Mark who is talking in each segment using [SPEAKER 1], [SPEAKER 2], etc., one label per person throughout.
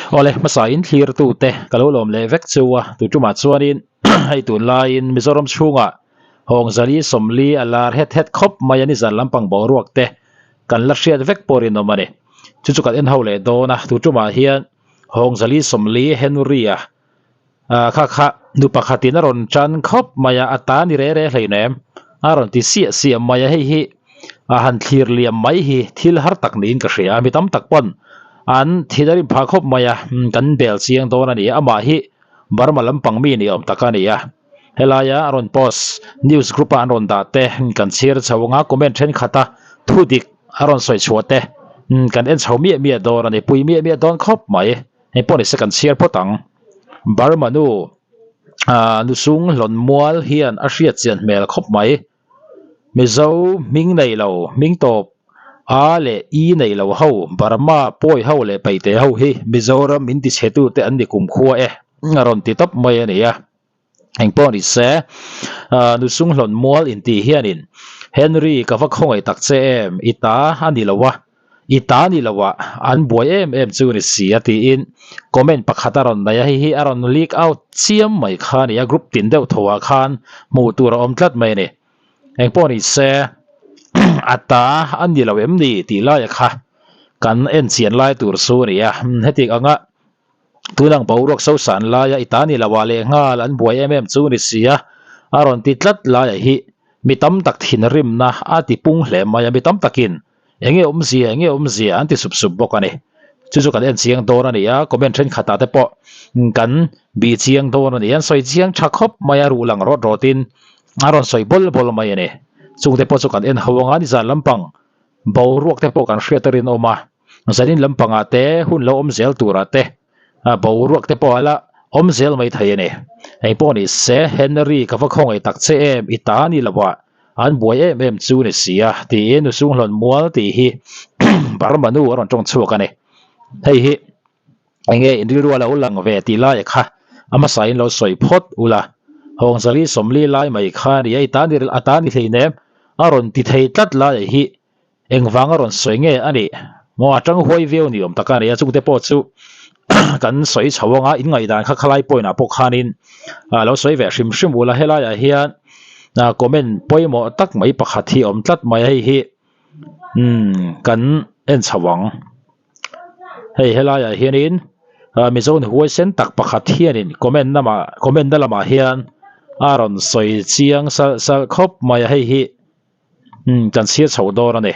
[SPEAKER 1] Awle hmasa in thlir tu te ka lo lawm leh vek chu a tu tumah chuanin hei tunlaiin Mizoram chhungah Hawngzali sawmli a lar het het khawp mai a ni zan lampang boruak te kan la hriat vek pawh rinawm a ni. Chu chu kan en ho leh dawn a tu tumah hian Hawngzali sawmli Henry a kha kha nu pakhatin a rawn tan khawp mai a a ta ni re re hleinem a rawn ti siah siah mai a hei hi a han thlir liam mai hi thil har tak niin ka hria a mi tam tak pawn an thil a rim phah khawp mai a kan bel chiang dawn a ni amah hi Burma lampang mi ni awm tak a ni a helaia a rawn post news group a an rawn dah te kan chhiar chho anga comment thenkhat a thu dik a rawn sawi chhuah te kan en chho miah miah dawn a ni pui miah miah dawn khawp mai. Hei pawh nise kan chhiar phawt ang. Burma nu ah nusung hlawn mual hian a hriat chian hmel khawp mai. Mizo hming nei lo, hming tawp A leh I nei lo ho, Burma pawi ho leh Paite ho hi Mizoram min tichhe tute an ni kumkhua e a rawn ti tawp mai a ni a. Engpawh ni se, nusung hlawn mual intih hianin Henry ka va khawngaih tak che em, i ta a ni lo a, i ta ni lo a, an buai em em chu ni si a tiin comment pakhat a rawn nei a, hei hi a rawn leak out chiam mai kha a ni a, group tin deuh tho ah khan hmuh tur a awm tlat mai a ni. Engpawh ni se, a ta a ni lo em ni tih laia kha kan en chian lai tur chu a ni a, heti anga Tunang boruak sosan laia i ta ni lo ah lehnghal an buai em em chu ni si a, a rawn ti tlat laia hi mi tam tak thinrimna a ti pung hle mai a, mi tam takin enge awmzia enge awmzia an ti sup sup bawk a ni. Chu chu kan en chiang dawn a ni a, comment thenkhatah te pawh kan bih chiang dawn a ni, an sawi chiang tha khawp mai a, ruh lang rawt rawtin a rawn sawi bawl bawl mai a ni. Chungte pawh chu kan en ho anga nizan lampang boruak te pawh kan hriat a rinawm a. Zanin lampangah te hun lo awm zel turah te boruak te pawh a la awm zel mai thei a ni. Hei pawh ni se Henry ka va khawngaih tak che em i ta ni lo ah an buai em em chu ni si a tiin nu Sunghlawn mual tih hi Burma nu a rawn tawng chhuak a ni. Hei hi enge in rilru a lo lang ve tih lai kha a hmasa in lo sawi phawt ula Hawngzali sawmli lai mai kha a ni a i ta ni a ta ni hleinem a rawn ti thei tlat lai hi Engvang a rawn sawi nge a nih? Maw a tang huai viau ni awm tak a ni a, chungte pawh chu kan sawi chho anga in ngaihdan kha khalai point ah pawh khanin lo sawi ve hrim hrim ula helai ah hian comment pawimawh tak mai pakhat hi a awm tlat mai a hei hi umm kan en chho ang. Hei helai ah hianin Mizo ni huaisen tak pakhat hianin comment lamah comment na lamah hian a rawn sawi chiang salh salh khawp mai a hei hi. Umm kan chhiar chho dawn a ni.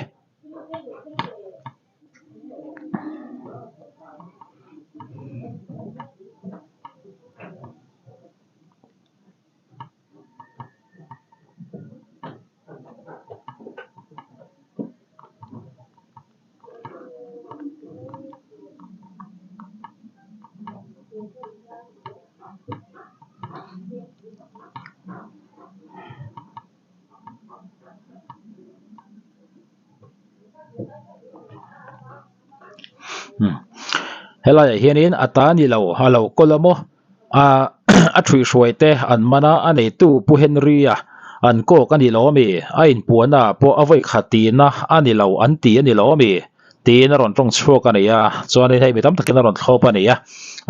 [SPEAKER 1] Helaiah hianin a ta ni lo a lo kawl a maw ah a thuihhruai te an man a a neitu Pu Henry a an kawk a ni lo ami a inpuahna ah pawh a vawi khat tihna a ni lo an ti a ni lo ami tiin a rawn tawng chhuak a ni a chuanin hei mi tam takin a rawn thlawp a ni a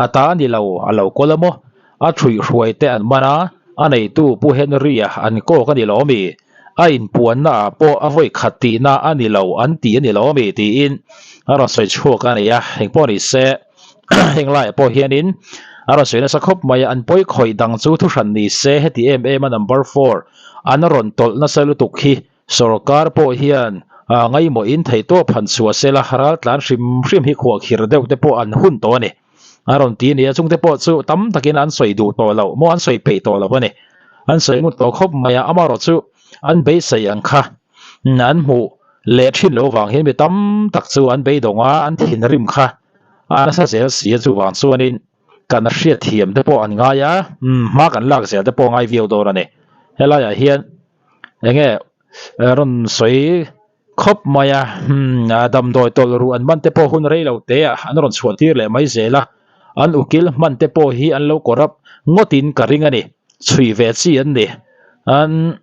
[SPEAKER 1] a ta ni lo a lo kawl a maw. A thuihhruai te an man a, a neitu Pu Henry-a an kawk a ni lo ami? A inpuanna ah pawh a vawi khat tihna a ni lo an ti a ni lo ami? tiin a rawn sawi chhuak a ni a, engpawh ni se heng laiah pawh hianin a rawn sawi nasa khawp mai a, an pawi khawih dang chu thuhran ni se heti em em a number four an rawn tawlh nasa lutuk hi sorkar pawh hian ngaimawhin theihtawp han chhuah sela raltlan hrim hrim hi khuahkhir deuh te pawh an hun tawh a ni. A rawn ti a ni a, chungte pawh chu tam takin an sawi duh tawh loh maw an sawi peih tawh loh a ni. An sawi ngut tawh khawp mai a, amaherawh chu an beisei ang kha an hmuh leh thin loh vang hian mi tam tak chu an beidawng a, an thinrim kha a nasa zel si a, chuvang chuanin kan hriatthiam te pawh an ngai a, hma kan lak zel te pawh a ngai viau dawn a ni. Helaiah hian enge rawn sawi Khawp mai a, umm damdawi tawlh ruh an man te pawh hun rei lo te ah an rawn chhuah tir leh mai zel a, an ukil hman te pawh hi an lo corrupt ngawt in ka ring a ni, chhui ve chi an ni. An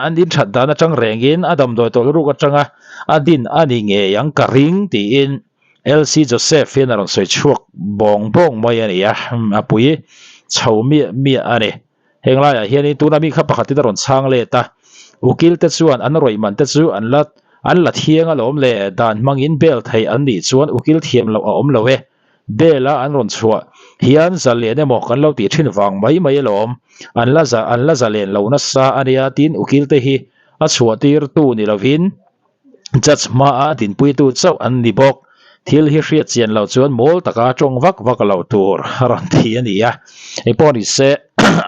[SPEAKER 1] an in that dan atang reng in a damdawi tawlh ruk atanga a din a ni ngei ang ka ring tiin. LC Joseph hian a rawn sawi chhuak bawng bawng mai a ni a, a pui chho miah miah a ni. Heng laiah hianin tuna mi kha pakhatin a rawn chhang let a, ukil te chuan an rawih man te chu an la an la thiang alawm le, dan hmangin bail theih an nih chuan ukil thiam loh a awm lo e. Bail a an rawn chhuah hian zalen emaw kan lo tih thin vang mai mai alawm, an la za an la zalen lo nasa a nia tin ukil te hi a chhuah tir tu ni lovin judge hmaa a dinpuitu chauh an ni bawk. Thil hi hriat chian loh chuan mawl taka tawng vak vak lo tur a rawn ti a ni a, engpawh ni se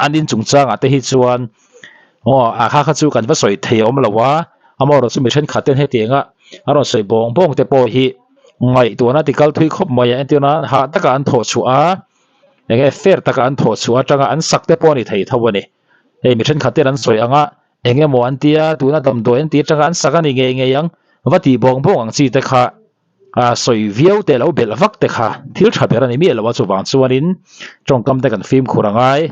[SPEAKER 1] an in chungchangah te hi chuan aw a kha kha chu kan va sawi thei awm lo a, amaherawhchu mi thenkhat ten hetianga a rawn sawi bawng bawng te pawh hi ngaihtuahna ti kal thui khawp mai a, entirna hah taka an thawh chhuah a, eng nge fair taka an thawh chhuah atanga an sak te pawh a ni thei tho a ni. Hei mi thenkhat ten an sawi ang a, eng emaw an tia, tuna damdawi an tih atanga an sak a ni ngei ngei ang, va tih bawng bawng ang chi te kha a sawi viau te lo belh vak te kha thil tha ber a ni miah lo a, chuvang chuanin tawngkam te kan fimkhur a ngai.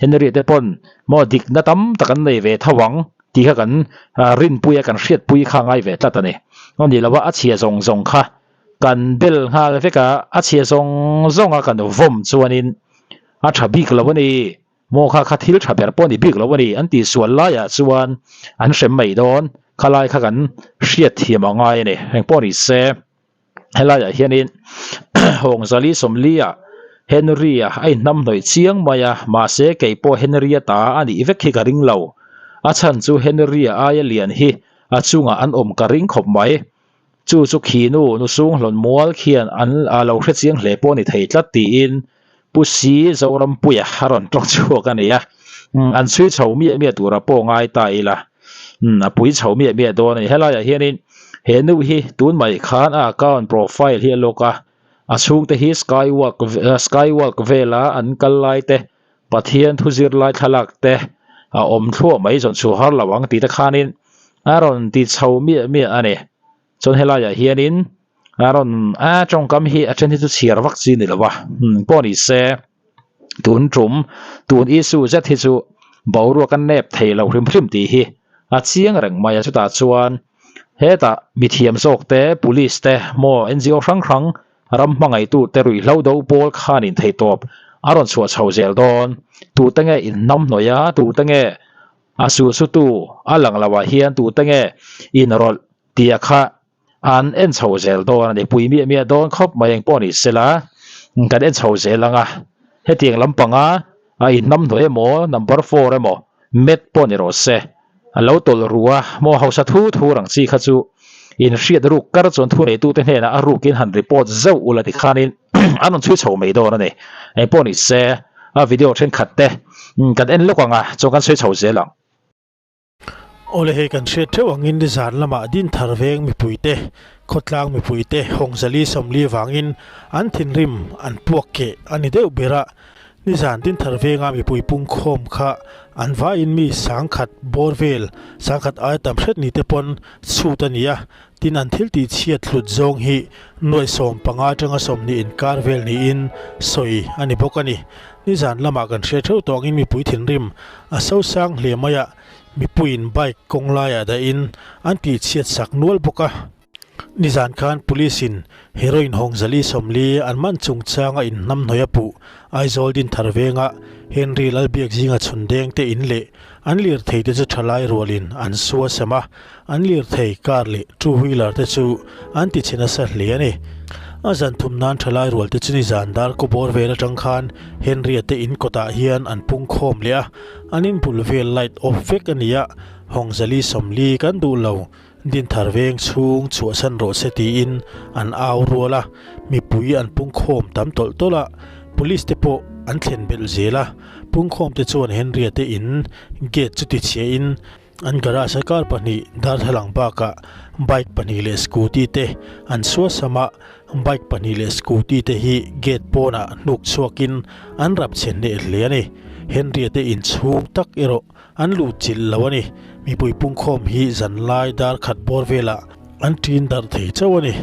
[SPEAKER 1] Henry te pawn maw dikna tam tak an nei ve tho ang tih kha kan rinpui a kan hriatpui kha a ngai ve tlat a ni. A nih loh a a chhia zawng zawng kha kan bel nghal vek a, a chhia zawng zawng a kan vawm chuanin a tha bik lo a ni. Maw kha kha thil tha ber pawh a ni bik lo a ni an tih sual laiah chuan an hrem mai dawn khalai kha kan hriatthiam a ngai a ni. Engpawh ni se. Helaiah hianin Hawngzali Sawmlia Henry-a a inhnamhnawih chiang mai a, mahse kei pawh Henry-a ta a nih vek hi ka ring lo. A chhan chu Henry-a aia lian hi a chungah an awm ka ring khawp mai. Chu chu khinu nusung hlawn mual khian an lo hre chiang hle pawh a ni thei tlat tiin Pu Si Zorampuia a rawn tawng chhuak a ni a. An chhui chho miah miah tura pawh ngai ta ila. A pui chho miah miah dawn a ni. Helaiah hianin he nu hi tun mai khan a account profile hi a lawk a, a chhungte hi skywalk skywalk vela an kal lai te, Pathian thu zir lai thlalak te a awm thluah mai zawn chhuah har lo ang tih te khanin a rawn ti chho miah miah a ni. Chuan helaiah hianin a rawn a tawngkam hi a then hi chu chhiar vak chi ni lo a, pawh ni se tun tum tun issue zet hi chu boruak a nep thei lo hrim hrim tih hi a chiang reng mai a, chutah chuan hetah mithiam zawk te police te maw NGO hrang hrang ram hmangaihtu te ruihhlo do pawl khanin theihtawp a rawn chhuah chho zel dawn, tute nge inhnamhnawih a, tute nge A suhsutu a lang lo ah hian tute nge inrawlh tih a kha an en chho zel dawn a ni. Pui miah miah dawn khawp mai eng pawh ni sela kan en chho zel ang a. Hetiang lampanga a inhnamhnawih emaw number four emaw met pawh ni rawh se. A lo tawlh ru a maw hausa thu thu rang chi kha chu inhriat ruk kar chuan thuneitute hnenah a rukin han report zauh ula tikhanin an rawn chhui chho mai dawn a ni. Eng pawh ni se a video thenkhat te kan en lawk ang a, chuan kan sawi chho zel ang.
[SPEAKER 2] Awle hei kan hriat theuh angin nizan lamah Dinthar veng mipuite, khawtlang mipuite Hawngzali 40 vangin an thinrim an puak keh a ni deuh ber a. Nizan Dinthar venga mipui pungkhawm kha an vaiin mi sangkhat bawr vel, sangkhat aia tam hret ni te pawn chhut a ni a, Tin, an thil tih chhiat hlut zawng hi nuaih 15 atanga 20 inkar vel niin sawi a ni bawk a ni. Nizan lamah kan hriat theuh tawh angin mipui thinrim a sosang hle mai a, mipuiin bike kawng laiah dahin an tih chhiat sak nual bawk a. Nizan khan Police in heroin Hawngzali 40 an man chungchanga inhnamhnawih a puh Aizawl Dinthar venga Henry Lalbiakzinga chhundeng te in leh an lirthei te chu thalai rualin an su a sem a, An lirthei, car leh two wheeler te chu an ti chhe nasa hle a ni. A zan thum nan thalai rual te chu nizan dar kaw bawr vel atang khan Henry-a te in kawtah hian an pung khawm leh a, an in bul vel light off vek a ni a, Hawngzali 40 kan duh lo, Dinthar veng chhung chhuahsan rawh se tiin an au rual a, mipui an pung khawm tam tawlh tawlh a, police te pawh an thlen belh zel a, pungkhawm te chuan Henry-a te in gate chu ti chhia in An garage a car pahnih darthlalang bakah bike pahnih leh scooty te an suasam a, bike pahnih leh scooty te hi gate pawnah hnuk chhuakin an rap chhe hneh hle a ni. Henry-a te inchhung tak erawh an luh chilh lo a ni. Mipui pungkhawm hi zanlai dar khat bawr velah an ṭin darh thei chauh a ni.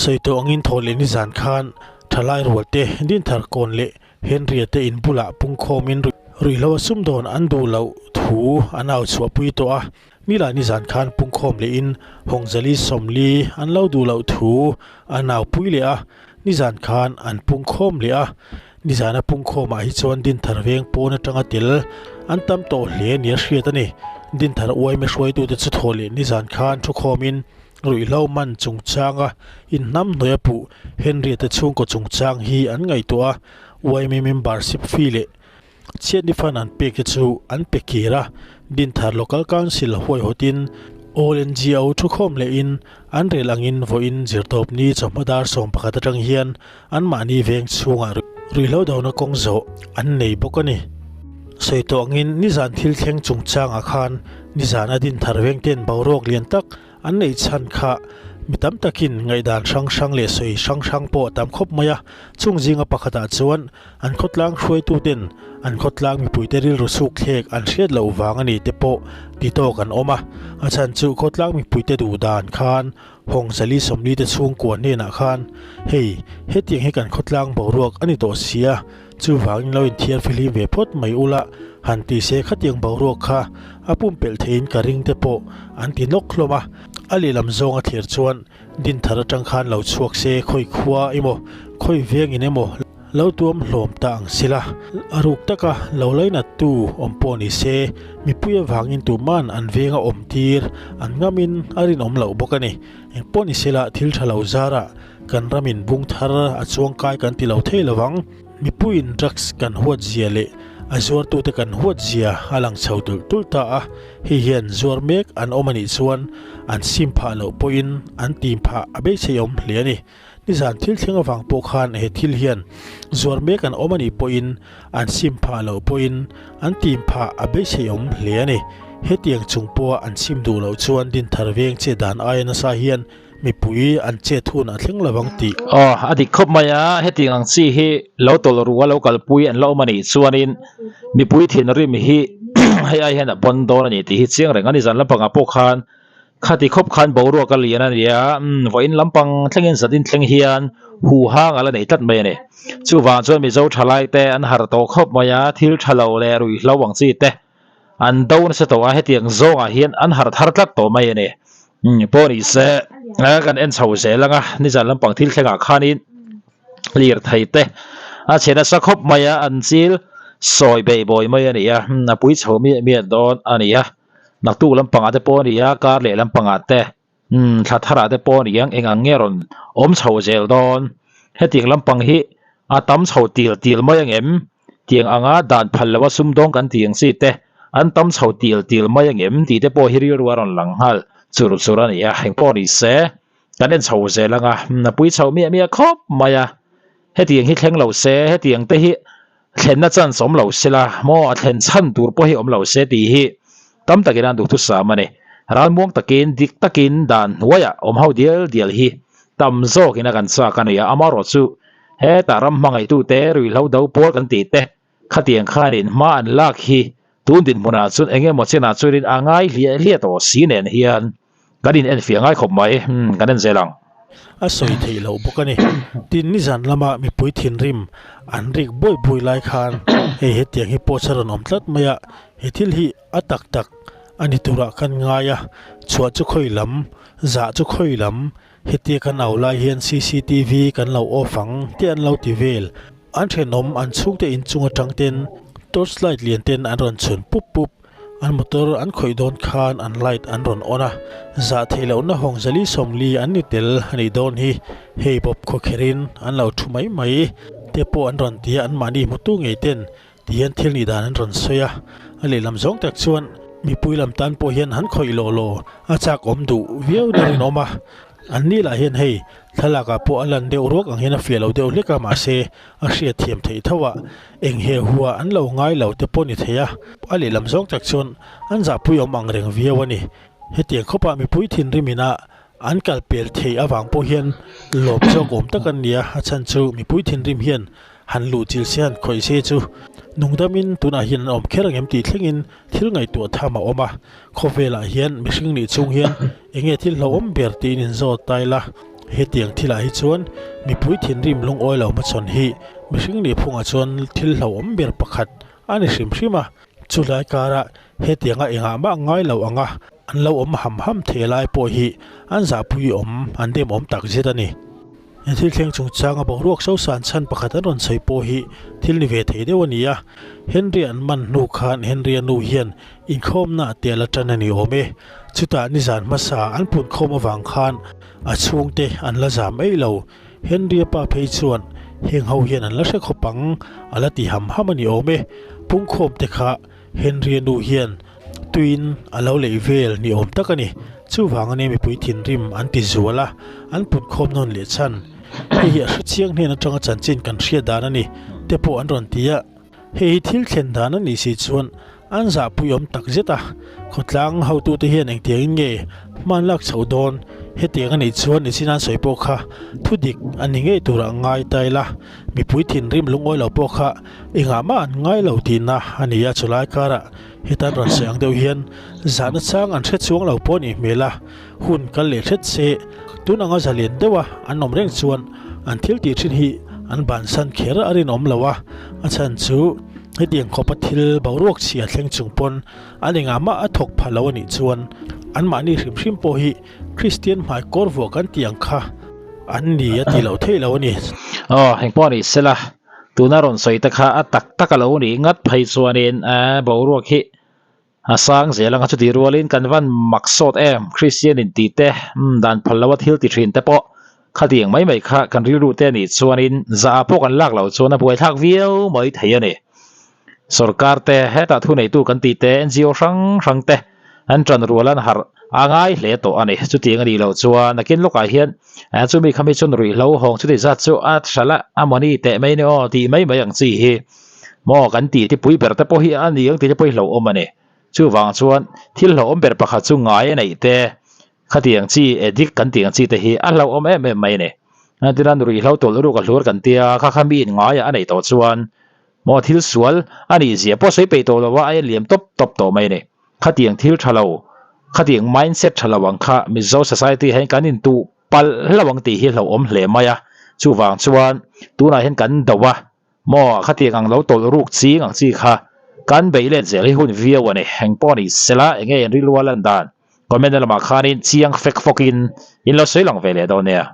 [SPEAKER 2] Sawi tawh angin thaw leh nizan khan thalai rualte Dinthar kawn leh Henry-a te in bulah pungkhawmin ruihhlo a sumdawn an duh loh thu an au chhuahpui tawh a. Nilai nizan khan pungkhawm lehin Hawngzali 40 an lo duh loh thu an aupui leh a, nizan khan an pungkhawm leh a. Nizana pungkhawmah hi chuan Dinthar veng pawn atanga tel an tam tawh hle nia hriat a ni. Dinthar uaime hruaitute chu thaw leh nizan khan thukhawmin Ruihhlo man chungchanga inhnamhnawih a puh Henry-a te chhungkaw chungchang hi an ngaihtuah a, yma membership fee leh chhiatni fund an pek te chu an pe kir a, Dinthar Local Council huaihawtin All NGO thukhawm lehin an rel angin vawiin zirtawpni chawhma dar 11 atang hian anmahni veng chhungah ruihhlo dona kawng zawh an nei bawk a ni. Sawi tawh angin nizan thil thleng chungchangah khan nizan a Dinthar veng ten boruak lian tak An neih chhan kha mi tam takin ngaihdan hrang hrang leh sawi hrang hrang pawh a tam khawp mai a, chung zinga pakhatah chuan an khawtlang hruaituten an khawtlang mipuite rilru suk thlek an hriat loh vang a ni te pawh ti tawk an awm a, a chhan chu khawtlang mipuite duh dan khan Hawng 40 40 te chhungkua hnenah khan hei hetiang hi kan khawtlang boruak a ni tawh si a, Chuvangin lo inthiar fihlim ve phawt mai ula, han ti se khatiang boruak kha a pumpelh theiin ka ring te pawh an ti nawk hlawm a. A lehlam zawng a thlir chuan Dinthar atang khan lo chhuak se khawi khua emaw khawi vengin emaw lo tuam hlawm ta ang sila, a ruk taka lo lainattu awm pawh ni se mipui avangin tuman an venga awm tir an ngamin a rinawm loh bawk a ni. Engpawh ni sela thil tha lo zarah Kan ramin bung thar a chuangkai kan ti lo thei lo vang. Mipuiin drugs kan huat zia leh a zuartute kan huat zia a lang chho tulh tulh ta a, hei hian zuar mek an awm a nih chuan an sim phah loh pawhin an tim phah a beisei awm hle a ni. Nizan thil thleng avang pawh khan he thil hian zuar mek an awm a nih pawhin an sim phah loh pawhin an tim phah a beisei awm hle a ni. Hetiang chung pawha an sim duh loh chuan Dinthar veng che dan aia nasa hian Mipui an chet hun a thleng lo ang tih.
[SPEAKER 1] Aw, a dik khawp mai a, hetiang ang chi hi lo tawlh ru a lo kalpui an la awm a nih chuanin mipui thinrim hi hei ai hian a pawn dawn a ni tih hi chiang reng a ni. Zan lampangah pawh khan khati khawp khan boruak a lian a ni a, vawiin lampang thlengin zanin thleng hian huhang a la nei tlat mai a ni. Chuvang chuan Mizo thalaite an harh tawh khawp mai a, thil tha lo leh ruihhlo ang chi te an do nasa tawh a, hetiang zawngah hian an harh thar tlat tawh mai a ni. Umm pawh ni se kan en chho zel ang a, nizan lampang thil thlengah khanin lirthei te a chhe nasa khawp mai a, an chil sawi bei bawi mai a ni a, a pui chho miah miah dawn a ni a, naktuk lampangah te pawh a ni a, kar leh lampangah te. Umm thla tharah te pawh a ni ang, eng ang nge rawn awm chho zel dawn? Hetiang lampang hi a tam chho til til mai ang em? Tiang anga dan phal loa sumdawng kan tih ang chi te an tam chho til til mai ang em tih te pawh hi rilru a rawn lang nghal chur chur a ni a, engpawh ni se kan en chho zel ang a, a pui chho miah miah khawp mai a, hetiang hi thleng lo se, hetiang te hi Thlenna chance awm lo se la maw a thlen chhan tur pawh hi awm lo se tih hi tam takin an duhthusam a ni. Ralmuang takin dik takin dan hnuaiah awm ho dial dial hi tam zawkin a kan chak a ni a, amaherawhchu hetah ram hmangaihtute ruihhlo do pawl kan tih te khatiang khanin hma an lak hi tun dinhmunah chuan eng emaw chenah chuanin a ngai hliah hliah tawh si nen hian Kan in enfiah ngai khawp mai, umm kan en zel ang.
[SPEAKER 2] A sawi theih loh bawk a ni. Tin, nizan lama mipui thinrim an rik buai buai lai khan hei hetiang hi pawh a rawn awm tlat mai a, he thil hi a tak tak a ni turah kan ngai a, chhuah chu khawi lam, zah chu khawi lam, hetia kan au lai hian cctv kan lo off ang tih an lo ti vel. An thenawm an chhungte inchung atang ten torch light lian ten an rawn chhun pup pup. An motor an khawih dawn khan an light an rawn on a, zah theih lohna hawng 40 40 an ni tel a nih dawn hi. Hei bawp khawkherhin an lo thu mai mai te pawh an rawn ti a, anmahni hmutu ngei ten ti hian thil nih dan an rawn sawi a. A lehlam zawng tak chuan mipui lam tan pawh hian han khawih lawh law a chak awm duh viau na rinawm a. An ni lah hian hei thlalakah pawh a lan deuh ruak ang hian a fiah lo deuh hlek a, mahse a hriat thiam theih tho a, eng he hua an lo ngai lo te pawh ni thei a, a lehlam zawng tak chuan an zahpui awm ang reng viau a ni. Hetiang khawpah mipui thinrim ina an kal pel theih avang pawh hian lawm zawk awm tak an ni a, a chhan chu mipui thinrim hian han luh chil se han khawih se chu nungdamin tunah hian an awm kher ang em tih thlengin thil ngaihtuah tham a awm a, khawvelah hian mihring nih chung hian eng nge thil hlauhawm ber tiin inzawt ta ila. Hetiang thilah hi chuan mipui thinrim lungawi lo hmachhawn hi mihring nih phungah chuan thil hlauhawm ber pakhat a ni hrim hrim a. Chulai karah hetianga engah mah ngai lo anga an lo awm ham ham thei lai pawh hi an zahpui awm an demawm tak zet a ni. He thil thleng chungchanga boruak sosan chhan pakhat an rawn sawi pawh hi thil ni ve thei deuh a ni a. Henry an man hnu khan Henry-a nu hian inkhawmna a tel a tan a ni awm e. Chutah nizan hmasa an punkhawm avang khan a chhungte an la zam eih lo. Henry-a pa phei chuan heng ho hian an la hre khawp ang a la ti ham ham a ni awm e. Pungkhawm te kha Henry-a nu hian tuiin a lo leih vel ni awm tak a ni. Chuvang ania mipui thinrim an ti zual a, an punkhawm nawn leh chhan. Hei hi a hre chiang hnen atanga chanchin kan hriat dan a ni te pawh an rawn ti a. Hei hi thil thlen dan a nih si chuan an zahpui awm tak zet a, khawtlang hotute hian engtiangin nge hman lak chhoh dawn? Hetiang a nih chuan nichin an sawi pawh kha thu dik a ni ngei turah ngai ta ila, mipui thinrim lungawi lo pawh kha engah mah an ngai lo tihna a ni a, chulai karah hetan rawn sawi ang deuh hian zahna chang an hre chuang lo pawh a nih hmel a, hun kal leh hret se tun anga zalian deuha an awm reng chuan an thil tih thin hi an bansan kher a rinawm lo a, a chhan chu hetiang khawpa thil boruak chhia thleng chung pawn an engah mah a thawk pha lo a nih chuan anmahni hrim hrim pawh hi Kristian hmai kawr vuah kan tih ang kha an ni a tih loh theih lo a ni.
[SPEAKER 1] Aw, engpawh ni sela, tuna rawn sawi te kha a tak tak a lo nih ngat phei chuanin boruak hi A sang zel anga chutih rualin kan van mak sawt em, Kristian in tih te, umm dan phal loa thil ti thin te pawh khatiang mai mai kha kan rilru te anih chuanin zah pawh kan lak loh chuan a buaithlak viau mai thei a ni. Sorkar te, hetah thuneitu kan tih te, NGO hrang hrang te an tan rual an harh a ngai hle tawh a ni. Chutiang anih loh chuan nakin lawkah hian chumi khami chuan ruihhlo hawng chuti zat chu a hralh a, a mawni teh mai ni aw tih mai mai ang chi hi. Maw kan tih te pui ber te pawh hi a ni ang tih te pawh hi hlauhawm a ni. Chuvang chuan thil hlauhawm ber pakhat chu ngai a neih te, khatiang chi addict kan tih ang chi te hi a hlauhawm em em mai a ni. Entirna ruihhlo tawlh ruk a hluar kan tia kha kha miin ngaia a neih tawh chuan maw thil sual a nih zia pawh sawi peih tawh lo a, a en liam tawp tawp tawh mai a ni. Khatiang thil tha lo, khatiang mindset tha lo ang kha Mizo society hian kan intuh palh hlauh ang tih hi hlauhawm hle mai a. Chuvang chuan tunah hian kan do a. Maw, khatiang ang lo tawlh ruk ching ang chi kha kan beih let zel hi hun viau a ni. Eng pawh ni sela, enge in rilru a lan dan? Comment na lamah khanin chiang fek fawkin in lo sawi lang ve leh dawn nia.